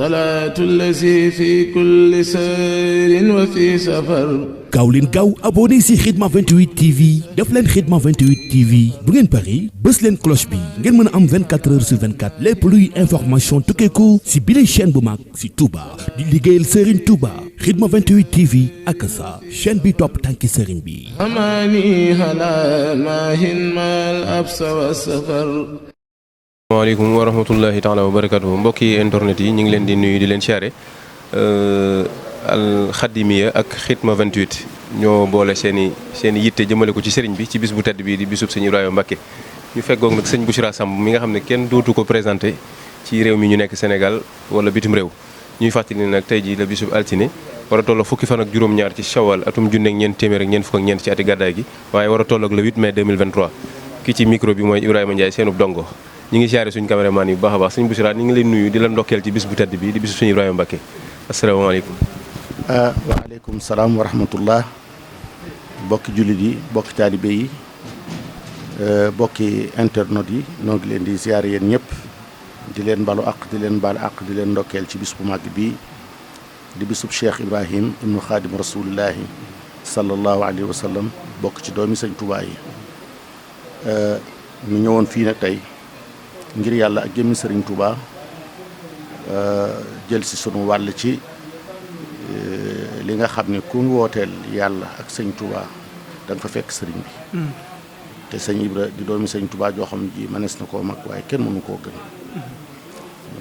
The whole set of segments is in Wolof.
salaatu lazi fi kulli sayrin wa fi safar. gaaw leen gaaw abonné si Khidma 28 TV def leen Khidma 28 TV bu ngeen pari bës leen cloche bi ngeen mën a am 24 heures sur 24 lépp luy information tukkeeku si bile chaîne bu mag si Touba di liggéeyal Serigne Touba Khidma 28 TV ak sa chaîne bi topp tànki Serigne bi. amaani ala maahin maal absa wa safar. asalaamaaleykum wa rahmatullahi taala wa barakatuhu mbokki internet yi ñu ngi leen di nuyu di leen siyaare al Khadimiya ak Khidma 28 ñoo boole seen i yitte jëmale ko ci sëriñ bi ci bis bu tedd bi di bisub sëñ Ibrahima Mbacké ñu feggoog nag sëñ Bouchra Samb mi nga xam ne kenn dootu ko présenté ci réew mi ñu nekk Sénégal wala bitim réew ñuy fàttali nag tey ji la bisub altine war a toll fukki fan ak juróom-ñaar ci Shawwal atum junne ak ñeent téeméer ak ñeent fukk ak ñeent ci ati gàddaay gi waaye war a toll ak le 8 mai 2023 ki ci micro bi mooy Ibrahima Ndiaye seenub dongo ñi ngi siyaare suñu caméraman yi bu baax a baax sëñ Bouchra ñu ngi leen nuyu di la ndokkeel ci bis bu tedd bi di bisu sëñ Ibrahima Mbacké asalaamaaleykum. waaleykum salaam wa rahmatullah bokki jullit yi bokki taalibe yi bokki internet yi ñoo ngi leen di siyaare yéen ñëpp di leen balu àq di leen baal àq di leen ndokkeel ci bis bu màgg bii di bisub Cheikh Ibrahim ibnu Xaadim rasulillahi sallallahu alayhi wa sallam bokk ci doomi sëñ Tuubaa yi ñu ñëwoon fii nag tey ngir yàlla ak jëmmi sëriñ Touba jël si sunu wàll ci li nga xam ne ku wooteel yàlla ak sëñ Touba da nga fa fekk sëriñ bi te sëñ Ibra di doomi sëñ Touba joo xam ji mënees na koo mag waaye kenn mënu koo gën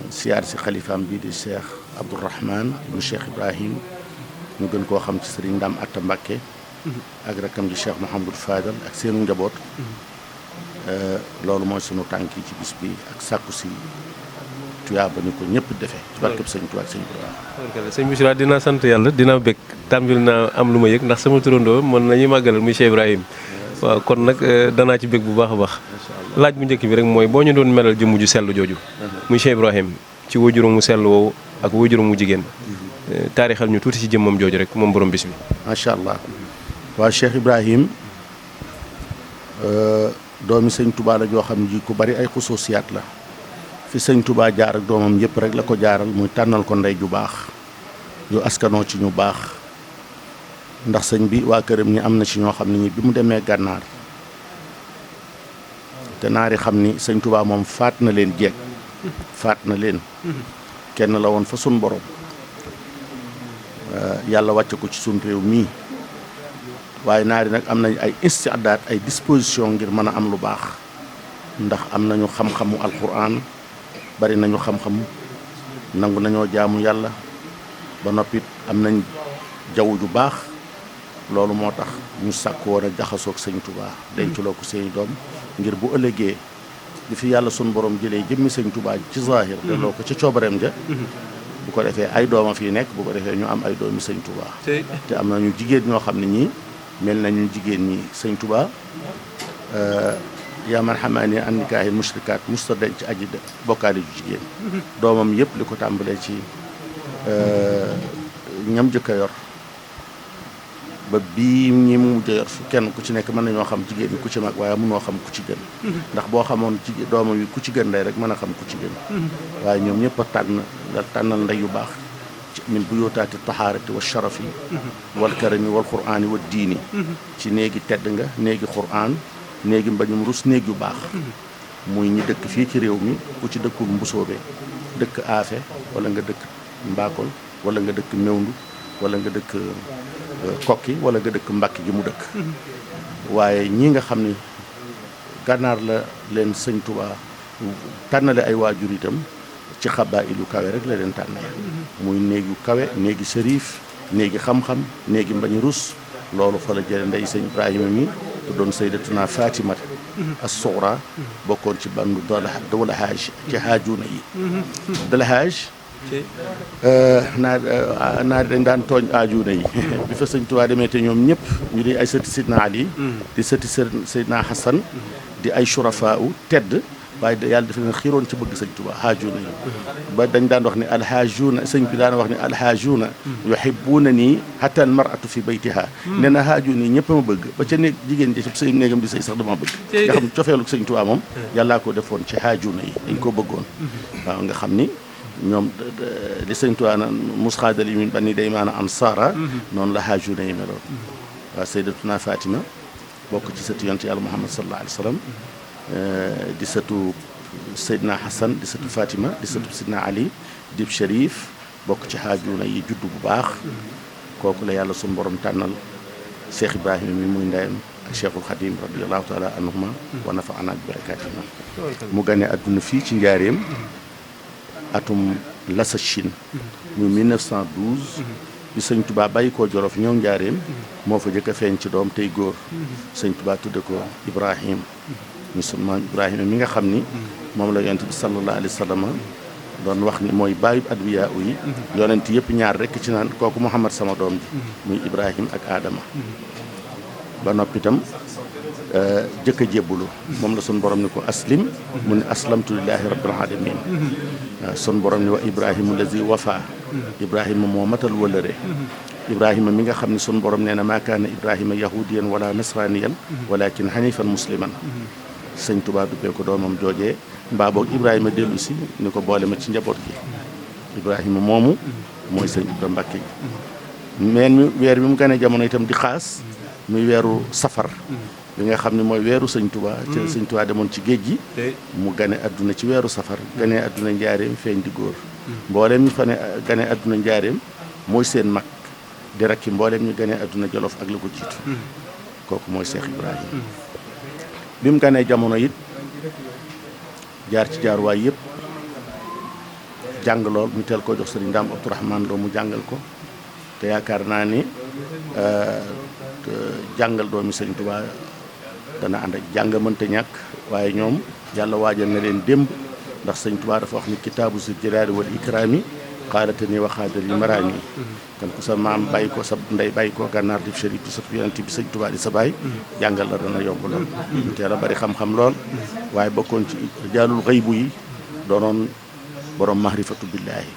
siyaar si xalifaam bii di Cheikh Abdourahman ibnu Cheikh Ibrahim ñu gën koo xam ci sëriñ Ndam Atta Mbacké ak rakam ji Cheikh Mouhamadou Fadal ak seenu njaboot loolu mooy sunu tànk yi ci bis bi ak sàkku si tuyaaba ni ko ñëpp defee ci barkeb sëñ Tuubaa ak sëñ Ibrahima. sëñ Bouchra dinaa sant yàlla dinaa bëgg tàmbil naa am lu ma yëg ndax sama turandoo mën nañuy màggalal muy Cheikh Ibrahima waaw kon nag danaa ci bëgg bu baax a baax laaj bu njëkk bi rek mooy boo ñu doon melal jëmm ju sell jooju muy Cheikh Ibrahima ci wajuram mu sell woowu ak wajuram mu jigéen taarixal ñu tuuti ci jëmmam jooju rek moom borom bis bi. macha allah waaw Cheikh Ibrahima doomi sëñ Touba la joo xam ne ji ku bari ay xusuusiyaat la fi sëñ Touba jaar ak doomam yëpp rek la ko jaaral muy tànnal ko ndey ju baax yu askanoo ci ñu baax ndax sëñ bi waa këram ñi am na ci ñoo xam ne ñi bi mu demee gànnaar te naari xam ni sëñ Touba moom faat na leen jeeg faat na leen kenn la woon fa sun borom yàlla wàcce ko ci sun réew mii waaye naari nag am nañ ay istiadaat ay disposition ngir mën a am lu baax ndax am nañu xam-xamu alquran bari nañu xam-xam nangu nañoo jaamu yàlla ba noppit am nañ jaww ju baax loolu moo tax ñu sàkk woon a jaxasoog sëñ Touba denculoo ko seeni doom ngir bu ëllëgee di fi yàlla sun borom jëlee jëmmi sëñ Touba ci zahir delloo ko ca coobareem ja bu ko defee ay dooma fii nekk bu ko defee ñu am ay doomi sëñ Touba te am nañu jigéen ñoo xam ne ñii mel nañu jigéen ñi sëñ Touba yaa man xamaani an nikaahil mushrikaat musta denc aji bokkaale ju jigéen doomam yëpp li ko tàmbalee ci ñam jëkk a yor ba bii ñi mu mujj a yor kenn ku ci nekk mën nañoo xam jigéen ñi ku ci mag waaye mënoo xam ku ci gën ndax boo xamoon ci doomam yi ku ci gën day rek mën a xam ku ci gën waaye ñoom ñëpp a tànnal ndey yu baax min buyootaati tahaarati wa sharafi wal karami wal quraani wa diini ci néegi tedd nga néegi quraan néegi mbañum rus néeg yu baax muy ñi dëkk fii ci réew mi ku ci dëkkul mbusoobe dëkk aafe wala nga dëkk mbaakol wala nga dëkk mewndu wala nga dëkk kokki wala nga dëkk mbàkki gi mu dëkk waaye ñi nga xam ni gànnaar la leen sëñ Touba tànnale ay waajur itam ci xabaa ilu kawe rek la leen tànnale muy néeg yu kawe néegi sëriif néegi xam-xam néegi mbañu rus loolu fa la jële ndey sëñ Ibrahima mi te doon sayyidatuna Fatimata as-Sughra bokkoon ci bandu dawla haaj ci haajuuna yi dala haaj naari dañ daan tooñ aajuuna yi bi fa sëñ Tuubaa demee te ñoom ñëpp ñu di ay sëti Sidna Ali di sëti Seydina Hasan di ay shurafaa u tedd waaye yàlla dafa leen xiiroon ci bëgg sëñ Tuubaa haajuuna yi ba dañ daan wax ne alhaajuuna sëñ bi daan wax ne alhaajuuna yuhibbuuna nii hatta al mar'atu fi baytiha nee na haajuuna yi ñëpp ma bëgg ba ca néeg jigéen ji sëy néegam di sëy sax dama bëgg nga xam cofeelu sëñ Tuubaa moom yàllaa ko defoon ci haajuuna yi dañ ko bëggoon waaw nga xam ni ñoom li sëñ Tuubaa naan musxaadali min bani daymaana ansaara noonu la haajuna yi meloon waaw sayyidatuna Fatima bokk ci sëtu yonent yàlla Muhammad sallallahu alayhi wa sallam di sëtu Seydina Hassan di sëtu Fatima di sëtu Seydina Ali dib Cherif bokk ci haajuna yi juddu bu baax kooku la yàlla suñu borom tànnal Cheikh Ibrahima mi muy ndeyam ak Cheikhul Khadim radiyallahu taala anhuma wa nafa'ana bi barakatihima mu gane adduna fii ci njaareem atum Lasachine muy 1912 bi sëñ Touba bàyyi koo Jolof ñëw njaareem moo fa jëkk a feeñ ci doom tey góor sëñ Touba tudde ko Ibrahim ñu maam Ibrahima mi nga xam ni moom la yonent bi sallallahu alayhi wa sallam doon wax ni mooy bàyyi adwiya yi yonent yëpp ñaar rekk ci naan kooku Muhammad sama doom ji muy Ibrahim ak Adama ba noppi itam jëkk a jébbulu moom la sun borom ni ko aslim mu ne aslamtu lillahi rabbil alamin sun borom ni wa Ibrahima lazi wafa Ibrahima moo matal wëlëre Ibrahima mi nga xam ne sun borom nee na maa kaana Ibrahima yahudiyan wala nasraniyan walakin hanifan musliman sëñ Tuubaa duppee ko doomam joojee mbaa boog Ibrahima dellu si ni ko boole ma ci njaboot gi Ibrahima moomu mooy sëñ Ibra Mbàkke meen weer bi mu gane jamono itam di xaas muy weeru safar bi nga xam ne mooy weeru sëñ Tuubaa ci sëñ Tuubaa demoon ci géej gi mu gane adduna ci weeru safar gane adduna njaareem feeñ di góor mbooleem ñu fa ne gane adduna njaareem mooy seen mag di rakki mbooleem ñu gane adduna Jolof ak la ko jiitu kooku mooy Cheikh Ibrahima bi mu ganee jamono it jaar ci jaaruwaay yëpp jàng lool ñu teel koo jox sëriñ Ndaam Abdourahmane Lo mu jàngal ko te yaakaar naa ni jàngal doomi sëriñ Tuubaa dana ànd ak jàng mënta ñàkk waaye ñoom yàlla waajal na leen démb ndax sëriñ Tuubaa dafa wax ni kitaabu zul jalaali wal ikraami xaalate ni waxaadal yi maraami kon ku sa maam bàyyi ko sa ndey bàyyi ko gànnaar di sharif di sa yonent bi sëñ Tuubaa di sa baay jàngal la dana yomb lool ñu teel a bari xam-xam lool waaye bokkoon ci jaalul xëybu yi doonoon borom mahrifatu billaahi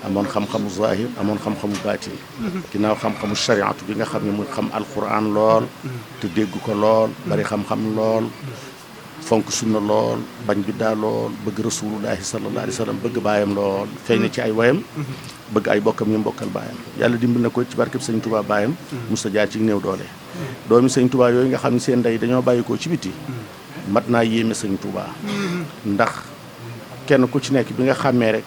amoon xam-xamu zahir amoon xam-xamu baatin ginnaaw xam-xamu shariatu bi nga xam ne muy xam alquran lool te dégg ko lool bari xam-xam lool fonk sunna lool bañ biddaa lool bëgg rasulullahi sallallahu alayhi wa sallam bëgg baayam lool feeñ na ci ay wayam bëgg ay bokkam ñu mbokkal baayam yàlla dimbal na ko ci barkeb sëñ Tuubaa baayam musta jaar ci néew doole doomi sëñ Tuubaa yooyu nga xam ne seen ndey dañoo bàyyi ko ci biti mat naa yéeme sëñ Tuubaa ndax kenn ku ci nekk bi nga xàmmee rek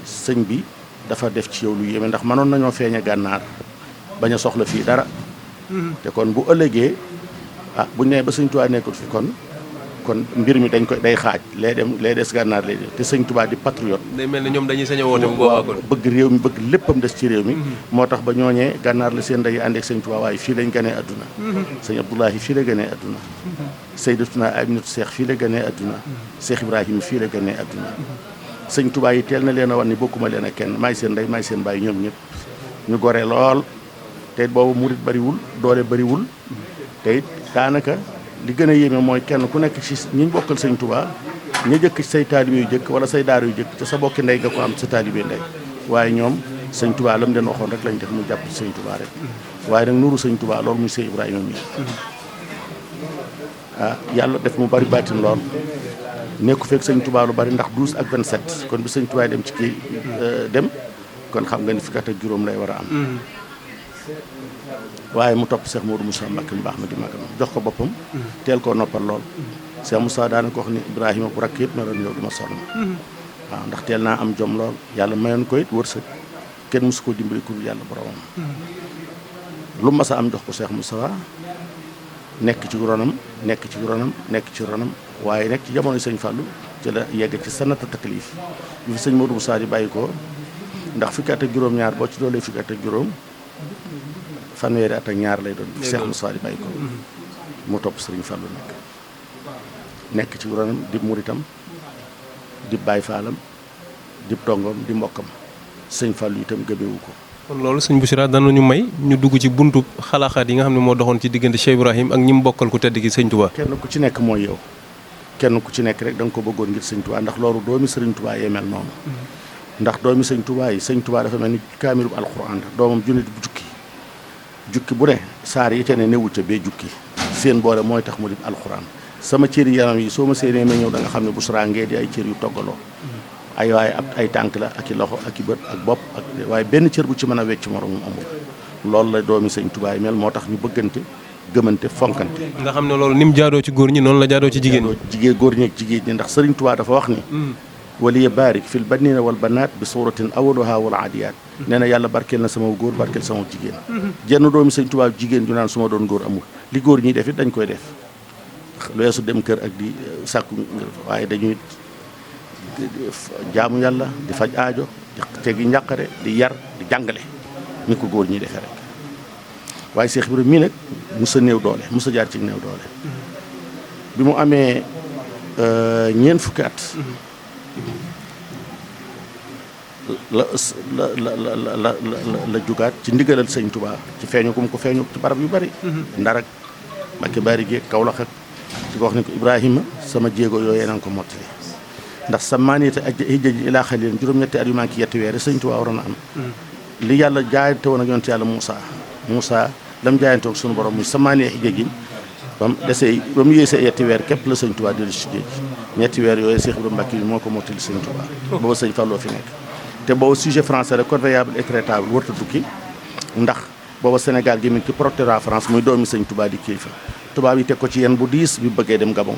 sëñ bi dafa def ci yow lu yéeme ndax mënoon nañoo feeñe gànnaar bañ a soxla fii dara te kon bu ëllëgee buñ nee ba sëñ Tuubaa nekkul fi kon mbir mi dañ koy day xaaj lee des gànnaar lay def te sëñ Tuubaa di patriote day mel ne ñoom dañuy sañ a woote bu boobaa kon bëgg réew mi bëgg léppam des ci réew mi moo tax ba ñooñee gànnaar la seen ndey ànd ak sëñ Tuubaa waaye fii lañ ganee adduna sëñ Abdoulahi fii la ganee adduna Sayyidatuna Aminatu Seex fii la ganee adduna Seex Ibrahima fii la ganee adduna sëñ Tuubaa yi teel na leen a wan ni bokkuma leen ak kenn maay seen ndey maay seen baay ñoom ñëpp ñu gore lool te it boobu murit bariwul doole bariwul te it daanaka li gën a yéeme mooy kenn ku nekk ci ñi bokkal sëñ Tuubaa ña jëkk ci say taalibe yu jëkk wala say daara yu jëkk te sa bokki ndey nga ko am sa taalibe ndey waaye ñoom sëñ Tuubaa la mu leen waxoon rek lañ def mu jàpp ci sëñ Tuubaa rek waaye nag nuru sëñ Tuubaa loolu muy sëñ Ibrahima mi yàlla def mu bari baatin lool nekku fekk sëñ Tuubaa lu bari ndax 12 ak 27 kon bi sëñ Tuubaa dem ci kii dem kon xam nga ni fukki at ak juróom lay war a am waaye mu topp Cheikh Modou Moussa Mbacké mu baax ma di magam jox ko boppam teel koo noppal lool Cheikh Moussa daana ko wax ni Ibrahima bu rakk yëpp na doon yow du ma sonn waaw ndax teel naa am jom lool yàlla mayoon ko it wërsëg kenn mosu koo dimbali ku yàlla boromam lu mas a am jox ko Cheikh Moussa nekk ci ronam nekk ci ronam waaye nekk ci jamono sëñ Fallou ci la yegg ci sanata taklif bi fi sëñ Modou Moussa di bàyyi ko ndax fukki at ak juróom-ñaar boo ci doolee fukki at ak juróom fanweeri at ak ñaar lay doon Cheikh Moussa di bàyyi ko mu topp Sëriñ Fallou nekk ci ronam di muritam di Baay Faalam di tongom di mbokkam sëñ Fallou itam gëbewu ko kon loolu sëñ Bouchra danañu may ñu dugg ci buntu xalaxaat yi nga xam ne moo doxoon ci diggante Cheikh Ibrahim ak ñi mu bokkal ku tedd gi sëñ Touba kenn ku ci nekk mooy yow kenn ku ci nekk rek da nga ko bëggoon ngir sëñ Touba ndax loolu doomi Sëriñ Touba yee mel noonu ndax doomi sëñ Touba yi sëñ Touba dafa mel ni kaamilub alxuraan doomam junit bu jukki bu ne saar yi te ne newu ca bee jukki seen boole mooy tax mu di alxuraan sama cëri yaram yi soo ma séenee ma ñëw da nga xam ne Bouchra ngee di ay cër yu toggaloo ay waaye ay tànk la ak i loxo ak i bët ak bopp ak waaye benn cër bu ci mën a wecc moroom amul loolu la doomi sëñ Tuubaa yi mel moo tax ñu bëggante gëmante fonkante. nga xam ne loolu ni mu jaadoo ci góor ñi noonu la jaadoo ci jigéen ñi. jigéen góor ñi ak jigéen ñi ndax sëriñ Tuubaa dafa wax ni waliya barik fil banina wal banaat bi suratin awaluha wal adiyaat nee na yàlla barkeel na sama góor barkeel sama jigéen jenn doomi sëñ Tuubaa jigéen ju naan su ma doon góor amul li góor ñiy def it dañ koy def weesu dem kër ak di sàkku waaye dañuy jaamu yàlla di faj aajo di tegi njàqare di yar di jàngale ni ko góor ñi defee rek waaye Cheikh Ibrahima mii nag musa néew doole musa jaar ci néew doole bi mu amee ñeent fukki at la jugaat ci ndigalal sëñ Touba ci feeñu kum ko feeñu ci barab yu bari Ndar ak Mbacké Bari Géeg Kawlax ak ci ko wax ni ko Ibrahima sama jéego yooyee nanga ko mottali ndax sa maanité ak hijjaji ilaa xalil juróom-ñetti at yu manqué yetti weer sëñ Touba waroon a am li yàlla jaayante woon ak yonent yàlla Moussa lam jaayante ak sunu borom muy sa maanee hijjaji ba mu yéesee yetti weer képp la sëñ Touba dellu ci géej ñetti weer yooyu Cheikh Ibrahima Mbacké bi moo ko mottali sëñ Touba booba sëñ Fallou fi nekk te booba sujet français rek convoyable et traitable warta tukki ndax booba Sénégal gi mi ngi ci protectorat France muy doomi sëñ Touba di kilifa tubaab yi teg ko ci yenn bu diis bi bëggee dem Gabon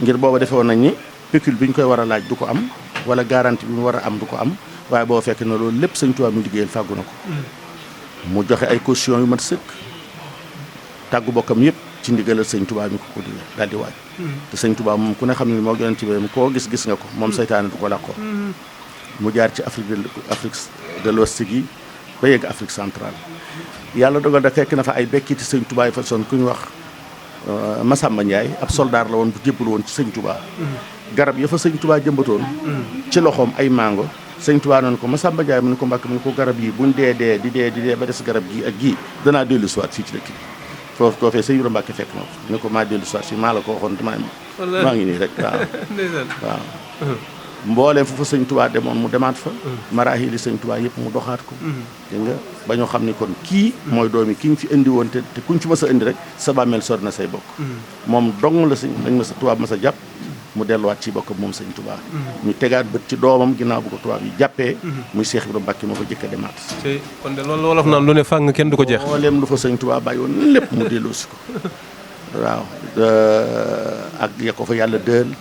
ngir booba defee woon nañ ni pécule bi ñu koy war a laaj du ko am wala garantie bi mu war a am du ko am waaye boo fekk na loolu lépp sëñ Touba mi liggéeyal fàggu na ko mu joxe ay caution yu mat sëkk tàggu bokkam yëpp ci ndigalal sëñ Touba mi ko digal daal di waaj te sëñ Touba moom ku ne xam ne moo yonent bi koo gis nga ko moom seytaane du ko làqoo mu jaar ci Afrique de l'Ouest gi ba yegg Afrique centrale yàlla dogal da fekk na fa ay bekkiti sëñ Touba yi fa son ku ñu wax Massamba Ndiaye ab soldaar la woon bu jébbal woon ci sëñ Touba garab ya fa sëñ Touba jëmbatoon ci loxoom ay mango sëñ Touba noonu ko Massamba Ndiaye mu ne ko Mbàkke mu ne ko garab yi buñ dee di dee ba des garab gi ak gii danaa dellu siwaat fii ci dëkk bi foofu koo fee sëñ Ibrahima Mbacké fekk na ko ne ko maa dellu siwaat fii maa la ko waxoon maa ngi nii rek waaw mbooleem fu fa sëñ Touba demoon mu demaat fa maraaxili sëñ Touba yëpp mu doxaat ko dégg nga ba ñoo xam ni kon kii mooy doomi ki ñu fi indi woon te kuñ fi mas a indi rek sa bàmmeel sori na say bokk moom dong la sëñ dañ ma sa tubaab ma sa jàpp mu delluwaat ci bokkam moom sëñ Touba ñu tegaat bët ci doomam ginnaaw bu ko tubaab yi jàppee muy Cheikh Ibrahima Mbacké moo fa jëkk a demaat kon de loolu wolof naan lu ne fàng kenn du ko jeex mbooleem lu fa sëñ Touba bàyyi woon lépp mu delloosi ko waaw ak ya ko fa yàlla dël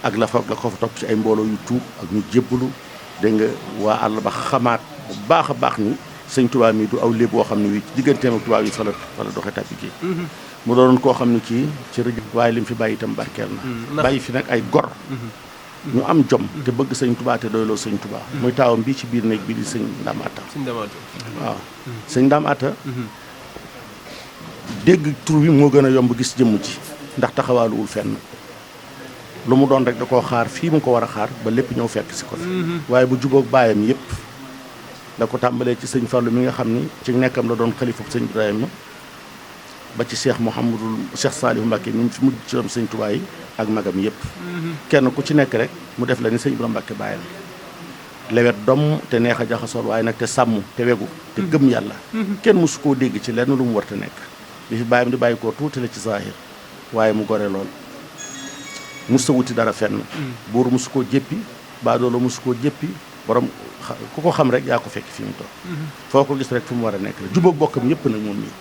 ak la ko fa topp ci ay mbooloo yu tuub ak ñu jébbalu dégg nga waa àll ba xamaat bu baax a baax ni sëñ Touba mi du aw léeb boo xam ne wi digganteem ak tubaab yi fa la doxee tàbbi gi mu doon koo xam ne kii ci rajo waaye li mu fi bàyyi itam barkeel na bàyyi fi nag ay gor ñu am jom te bëgg sëñ Touba te doyloo sëñ Touba muy taawam bii ci biir néeg bi di sëñ Ndam Atta waaw sëñ Ndam Atta dégg tur bi moo gën a yomb gis jëmm ji ndax taxawaaluwul fenn lu mu doon rek da koo xaar fii mu ko war a xaar ba lépp ñëw fekk si ko waaye bu jubóog baayam yëpp da ko tàmbalee ci sëñ Fallou mi nga xam ni ci nekkam la doon xalifa sëñ Ibrahima ba ci Cheikh Saliou Mbacké mi fi mujj ci doom sëñ Touba yi ak magam yëpp kenn ku ci nekk rek mu def la ni sëñ Ibrahima Mbacké bàyyam lewet doom te neex a jaxasool waaye nag te sàmm te wegu te gëm yàlla kenn mosu koo dégg ci lenn lu mu war te nekk bi fi bàyyam di bàyyi koo tuuti la ci zahir waaye mu gore lool musta wuti dara fenn buur musu koo jéppi baadoolo musu koo jéppi borom ku ko xam rek yaa ko fekk fi mu toog foo ko gis rek fu mu war a nekk rek jubóog bokkam yëpp nag moom nii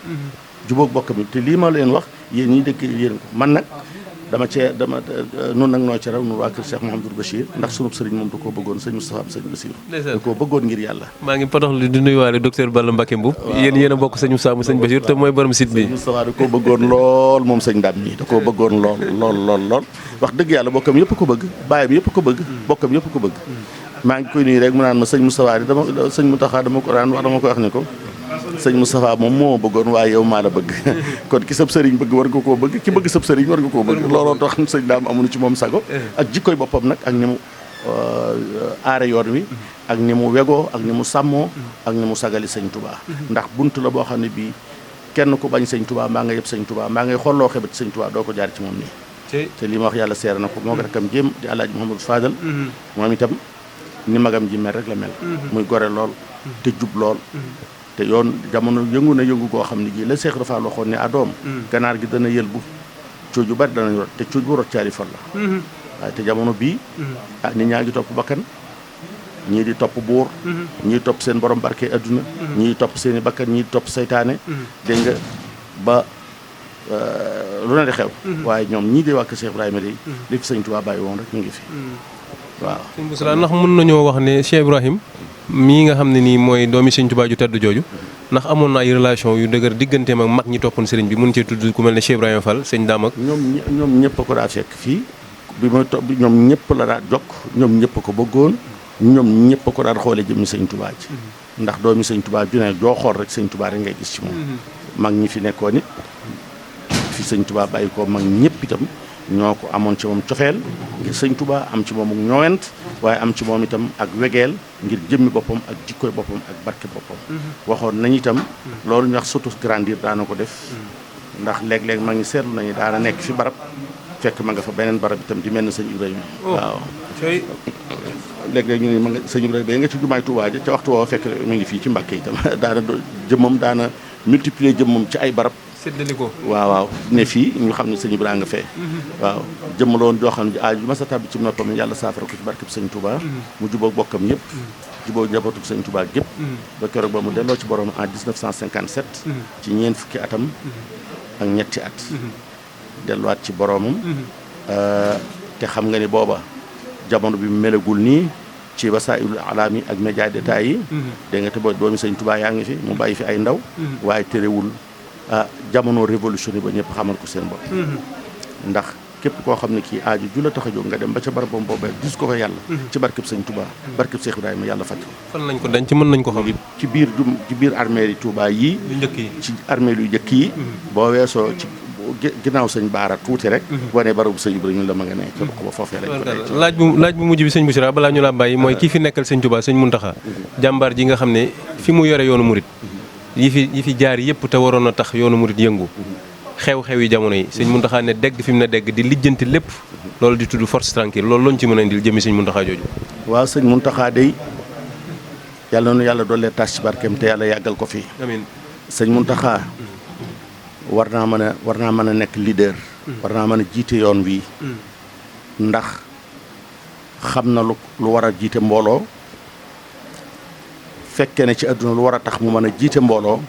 jubóog bokkam yëpp te lii ma leen wax yéen ñi dëkk yéen ko man nag noonu nag noo ci raw nu waa kër Cheikh Mouhamadou Bachir ndax sunub sëriñ moom da koo bëggoon sëñ Moustapha sëñ Bassirou da koo bëggoon ngir yàlla maa ngi potoxlu di nuyuwaale docteur Balla Mbacké Mboup yéen a bokk sëñ Moustapha mu sëñ Bassirou te mooy borom site bi Moustapha da koo bëggoon lool moom sëñ Ndam mi da koo bëggoon lool wax dëgg yàlla bokkam yëpp ko bëgg baayam yëpp ko bëgg bokkam yëpp ko bëgg maa ngi koy nuyu rek mu naan ma sëñ Moustapha di sëñ Mountakha dama ko wax ne ko sëñ Moustapha moom moo bëggoon waaye yow maa la bëgg kon ki sab sëriñ bëgg war nga koo bëgg ki bëgg sab sëriñ war nga koo bëgg looloo tax sëñ Daam amuñu ci moom sago ak jikkoy boppam nag ak ni mu aare yoon wi ak ni mu wegoo ak ni mu sàmmoo ak ni mu sagali sëñ Touba ndax bunt la boo xam ne bii kenn ku bañ sëñ Touba mbaa nga yëpp sëñ Touba mbaa ngay xolloo xebat sëñ Touba doo ko jaar ci moom nii te li ma wax yàlla seere na ko moo ko rakam jéem di Alaaji Mouhamadou Fadal moom itam ni magam ji mel rek la mel muy gore lool te jub lool te yoon jamono yëngu na yëngu koo xam ne gii la Cheikh Rafa waxoon ne adoom ganaar gi dana yëlbu cuuj bu bari danañ rot te cuuj bu rot caari fol la waaye te jamono bii nit ñaa ngi topp bakkan, ñii di topp buur, ñii topp seen borom barke adduna, ñii topp seen i bakkan, ñii topp saytaane, dégg nga ba lu ne di xew. waaye ñoom ñii di wàkk Cheikh Ibrahima day li fi sëñ Tuubaa bàyyi woon rek ñu ngi fi waaw. sëñ Bouchra ndax mën nañoo wax ne Cheikh Ibrahim mii nga xam ne nii mooy doomi sëñ Tuubaa ju tedd jooju ndax amoon na ay relation yu dëgër digganteem ak mag ñi toppoon sëriñ bi mun cee tudd ku mel ne Cheikh Ibrahima Fall sëñ Daam ak ñoom ñëpp a ko daa fekk fii bi ma topp ñoom ñëpp la daa jokk, ñoom ñëpp a ko bëggoon, ñoom ñëpp a ko daan xoole jëmmi sëñ Tuubaa ji ndax doomi sëñ Tuubaa ju ne joo xool rek sëñ Tuubaa rek ngay gis ci moom. mag ñi fi nekkoon it fi sëñ Tuubaa bàyyi ko mag ñëpp itam ñoo ko amoon ci moom cofeel ngir sëñ Tuubaa am ci moom ak ñoowent waaye am ci moom itam ak wegeel ngir jëmmi boppam ak jikkoy boppam ak barke boppam. waxoon nañ itam loolu ñu wax surtout grandir daana ko def ndax léeg-léeg mag ñi seetlu nañu daana nekk fi barab fekk ma nga fa beneen barab itam di mel ne sëñ Ibrahima. waaw léeg-léeg ñu ne ma nga sëñ Ibrahima ba nga ci jumaay Tuubaa ja ca waxtu woo fekk mu ngi fii ci Mbàkke itam daana jëmmam daana multiplier jëmmam ci ay barab. séddali ko waaw ne fii ñu xam ne sëñ Ibrahima nga fee. waaw jëmm la woon joo xam ne aaju ma sa tàbbi ci noppam yàlla saafara ko ci barkeb sëñ Touba. mu jubóog bokkam ñëpp. jubóog njabootu sëñ Touba gépp ba keroog ba mu delloo ci borom en 1957. ci ñeent fukki atam ak ñetti at. delluwaat ci boromam. te xam nga ni booba jamono bi mu melagul nii ci wasaa'ilul alaam yi ak média détails yi. dégg nga te booy doomi sëñ Touba yaa ngi fi mu bàyyi fi ay ndaw. waaye terewul. jamono révolutionné ba ñëpp xamal ko seen bopp. ndax képp koo xam ne kii aaju ju la tax a jóg nga dem ba ca barabam boobee gis ko yàlla. ci barkeb sëñ Touba barkeb Cheikh Ibrahima yàlla fàttali. fan lañ ko denc mën nañ ko xam. ci biir armée yi Touba yii. yu njëkk yi ci armée yu njëkk yi. boo weesoo ci ginnaaw sëñ Baara tuuti rek. boo nee barabu sëñ Ibrahima la ma nga ne. ca ko ba foofee lañ ko denc. laaj bu mujj bi sëñ Bouchra balaa ñu laa bàyyi mooy kii fi nekkal sëñ Touba sëñ Mountakha. jàmbaar ji nga xam ne fi mu yore yoonu murit yi fi jaar yëpp te waroon a tax yoonu murit yëngu xew-xew yi jamono yi sëñ Mountakha ne dégg fi mu ne dégg di lijjanti lépp loolu di tudd force tranquille loolu lañ ci mën a indil jëmi sëñ Mountakha jooju. waaw sëñ Mountakha day yàlla na yàlla doole taas ci barkeem te yàlla yàggal ko fi. amiin sëñ Mountakha war naa mën a nekk leader. war naa mën a jiite yoon wi. ndax xam na lu war a jiite mbooloo. fekkee ne ci àdduna lu war a tax mu mën a jiite mbooloo.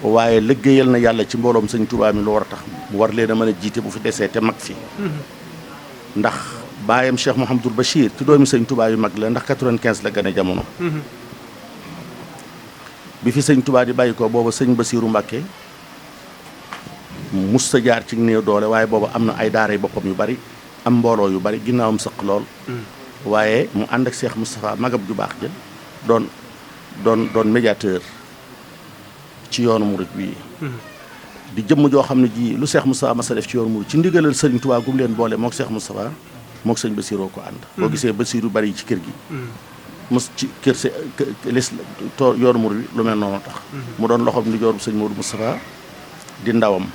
waaye liggéeyal na yàlla ci mbooloom sëñ Touba mi lu war a tax mu war leen a mën a jiite bu fi desee te mag fi. ndax baayam Cheikh Mouhamadul Bachir ci doomi sëñ Touba yu mag la ndax 95 la gane jamono. bi fi sëñ Touba di bàyyi ko booba sëñ Bassirou Mbacké mus sa jaar ci néew doole waaye booba am na ay daara boppam yu bari am mbooloo yu bari ginnaawam sëq lool. waaye mu ànd ak Cheikh Moustapha magab ju baax jël doon médiateur ci yoonu murid bii. di jëmm joo xam ne ji lu Cheikh Moustapha mas a def ci yoonu murid ci ndigalal sëriñ Touba gum leen boole mook Cheikh Moustapha mook sëñ Bassiroo ko ànd. boo gisee Bassirou bari ci kër gi. mos ci kër se yoonu murid lu mel noonu tax. mu doon loxoom ndi jooru sëñ Modou Moustapha di ndawam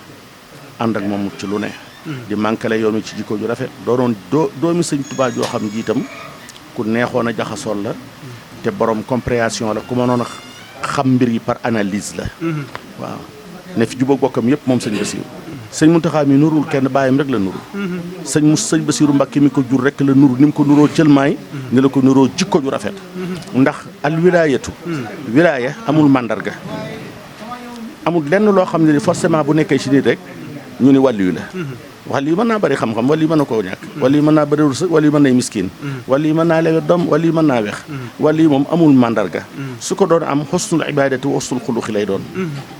ànd ak moom ci lu ne. di mànkale yoonu ci jikko ju rafet doonoon doomi sëñ Touba joo xam ji itam ku neexoon a jaxasool la. te borom compréhension la ku mënoon a xam mbir yi par analyse la. waaw ne fi jubóog bokkam yëpp moom sëñ Bassirou. sëñ Mountakha mi nurul kenn bàyyam rek la nuru. sëñ Bassirou Mbacké mi ko jur rek la nuru ni mu ko nuroo cëlmaay. ni la ko nuroo jikko ju rafet. ndax al wilaayatu. wilaaya amul màndarga. amul lenn loo xam ne forcément bu nekkee ci nit rek ñu ni wàllu la. wàllu yi mën naa bëri xam-xam wàllu yi mën na koo ñàkk. wàllu yi mën naa bëri wërsëg wàllu yi mën nay miskin. wàllu yi mën naa lewe doom wàllu yi mën naa wex. wàllu yi moom amul mandarga. su ko doon am xusnul ibadati wa xusnul xuluxi lay doon.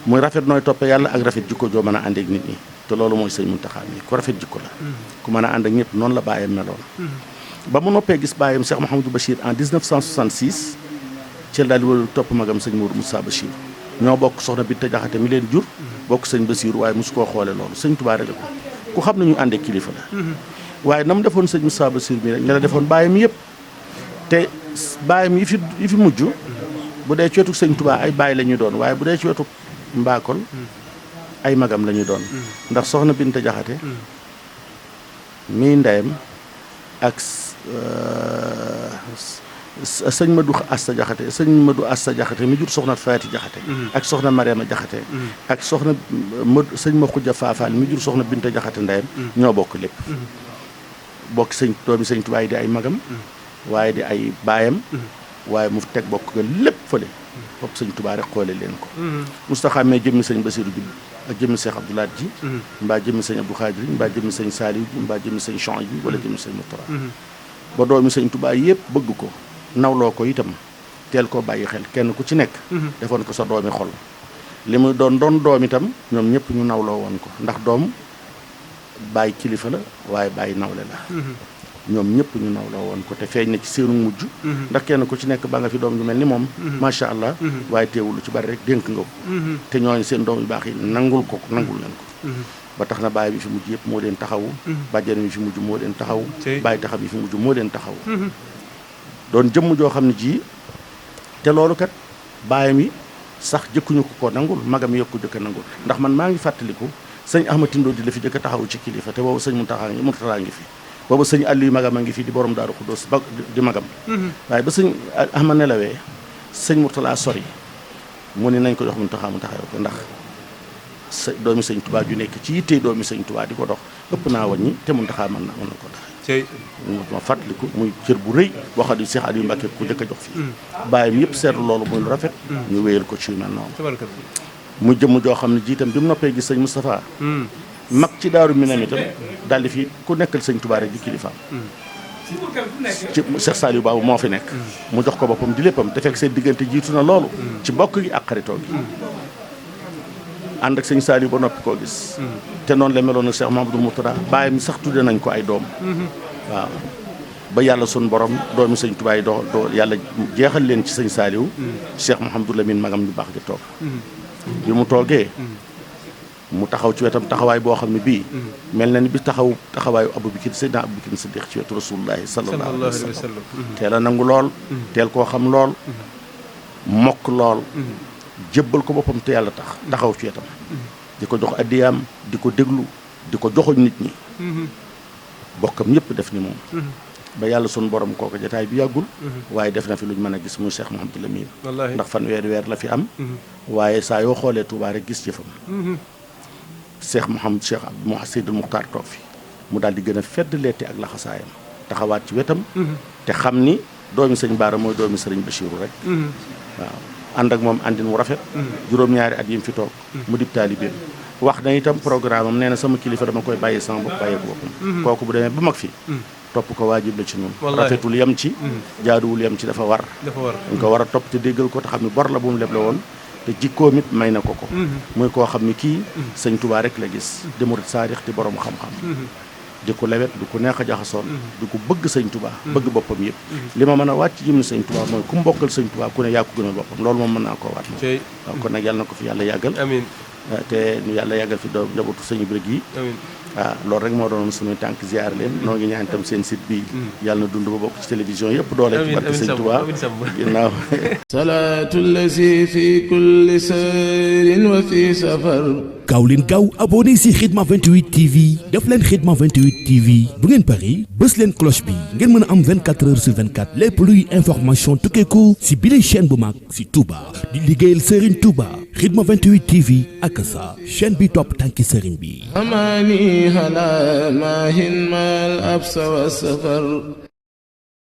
muy rafet nooy toppe yàlla ak rafet jikko joo mën a ànd ak nit ñi te loolu mooy sëñ Mountakha mi ku rafet jikko la. ku mën a ànd ak ñëpp noonu la bàyyam meloon. ba mu noppee gis bàyyam Cheikh Mouhamadou Bachir en 1966 ci daal di wër topp magam sëñ Modou Moussa Bachir ñoo bokk soxna Binta Jaxate mi leen jur bokk sëñ Bassirou waaye mosu koo xoole loolu sëñ Touba rek ko ku xam ne ñu àndee kilifa la. waaye na mu defoon sëñ Moussa Bassirou mi rek ne la defoon bàyyam yëpp te bàyyam yi fi mujj bu dee ci wetu sëñ Touba ay bàyyi la ñuy doon waaye bu dee ci wetu Mbakol ay magam la ñuy doon. ndax soxna Binta Jaxate mii ndeyam ak sëñ Madou Asta Jaxate mi jur soxna Faati Jaxate ak soxna Mariama Jaxate ak soxna sëñ ma Xujja Faafal mi jur soxna Binta Jaxate ndeyam ñoo bokk lépp. bokk doomi sëñ Tuubaa yi di ay magam waaye di ay baayam waaye mu teg bokk ga lépp fële bopp sëñ Tuubaa rek xoole leen ko mustaxa mee jëmmi sëñ Basiru bi ak jëmmi Cheikh Abdoulaat ji mbaa jëmmi sëñ Abdou Khadir mbaa jëmmi sëñ Saliou ji mbaa jëmmi sëñ Chouaib bi wala jëmmi sëñ Moustapha ba doomi sëñ Tuubaa yëpp bëgg ko nawloo ko itam teel koo bàyyi xel kenn ku ci nekk defoon ko sa doomi xol li muy doon doom itam ñoom ñëpp ñu nawloo woon ko ndax doom bàyyi kilifa la waaye bàyyi nawle la ñoom ñëpp ñu nawloo woon ko te feeñ na ci seenu mujj ndax kenn ku ci nekk ba nga fi doom ju mel ni moom macha allah waaye teewul lu ci bari rek dénk nga ko te ñooñu seen doom yu baax yi nangul leen ko ba tax na baay bi fi mujj yëpp moo leen taxawu bàjjen bi fi mujj moo leen taxawu bàyyi taxaw bi fi mujj moo leen taxawu doon jëmm joo xam ne ji te loolu kat baayam yi sax jëkkuñu ko nangul magam yokku jëkk nangul ndax man maa ngi fàttaliku sëñ Ahmad Tindo di la fi jëkk taxawu ci kilifa te boobu sëñ Muntaxa ngi fi boobu sëñ Aliou magam a ngi fi di borom Daaru Xuddoos di magam waaye ba sëñ Ahmad nelawee sëñ Murtala sori mu ne nañ ko jox Muntaxa mu taxaw ko ndax doomi sëñ Tuubaa ju nekk ci yittee doomi sëñ Tuubaa di ko dox ëpp naa wàññi te Muntaxa mën na ko taxaw ma fàttaliku muy cër bu rëy boo xam ne Cheikh Aliou Mbacké ku jëkk a jox fii bàyyam yëpp seetlu loolu muy lu rafet ñu wéyal ko ci yu mel noonu mu jëmm joo xam ne jiitam bi mu noppee gis sëñ Moustapha mag ci Daaru Minam itam daal di fi ku nekkal sëñ Tuubaa rek di kilifaam ci Cheikh Saliou Babou moo fi nekk mu jox ko boppam di léppam te fekk seen diggante jiitu na loolu ci bokk gi ak xaritoo gi ànd ak sëñ Saliou ba noppi koo gis te noonu la meloon ak Cheikh Mamadou Mourtada bàyyam sax tudde nañ ko ay doom waaw ba yàlla sun borom doomi sëñ Tuubaa yi doo yàlla jeexal leen ci sëñ Saliou Cheikh Mouhamadou Lamine magam ñu baax gi toog bi mu toogee mu taxaw ci wetam taxawaay boo xam ne bii mel na ni bi taxawaayu Abubakar Seydina Abubakar Siddiq ci wetu rasulullahi sallallahu alayhi wa sallam teel a nangu lool teel koo xam lool mokk lool jébbal ko boppam te yàlla tax taxaw ci wetam di ko jox addiyaam di ko déglu di ko joxoñ nit ñi bokkam ñëpp def ni moom ba yàlla sun borom kooku jataay bi yàggul waaye def na fi luñ mën a gis muy Cheikh Mouhamadou Lamine ndax weer la fi am waaye saa yoo xoolee Touba rek gis jëfam Cheikh Seydil Muxtaar toog fi mu daal di gën a fedd leeti ak laxasaayam taxawaat ci wetam te xam ni doomi sëñ Baara mooy doomi sëriñ Bachiru rek waaw ànd ak moom àndin mu rafet juróom-ñaari at yi mu fi toog mu dib taalibeem wax na itam programme am nee na sama kilifa dama koy bàyyi sama bopp bàyyi ko boppam kooku bu demee ba mag fi topp ko waajib la ci noonu rafetul yem ci jaaduwul yem ci dafa war dañ ko war a topp te déggal ko te xam ne bor la bu mu leb la woon te jikkoom it may na ko muy koo xam ni kii sëñ Tuubaa rek la gis di murit saadix di borom xam-xam di ko lewet du ko neex a jaxasoon di ko bëgg sëñ Tuubaa bëgg boppam yëpp li ma mën a wàcc jëm ni sëñ Tuubaa mooy ku mbokkal sëñ Tuubaa ku ne yaa ko gënal boppam loolu moom mën naa koo waat moom waaw kon nag yàlla na ko fi yàlla yàggal te ñu yàlla yàggal fi doo njabootu sëñ Ibra gi waaw loolu rek moo doon suñuy tànk ziar leen noo ngi ñaan itam seen site bi yàlla na dund ba bokk ci télévision yëpp doole ci barke sëñ Tuubaa ginnaaw salaatu lazi fi kulli sayrin wa fi safar gaaw leen gaaw abonné si Khidma 28 TV def leen Khidma 28 TV bu ngeen pari bës leen cloche bi ngeen mën a am 24 heures sur 24 lépp luy information tukkeeku si bile chaîne bu mag si Touba di liggéeyal Serigne Touba Khidma 28 TV ak sa chaîne bi topp tànki Serigne bi amaani hala maahin mal absa wa safar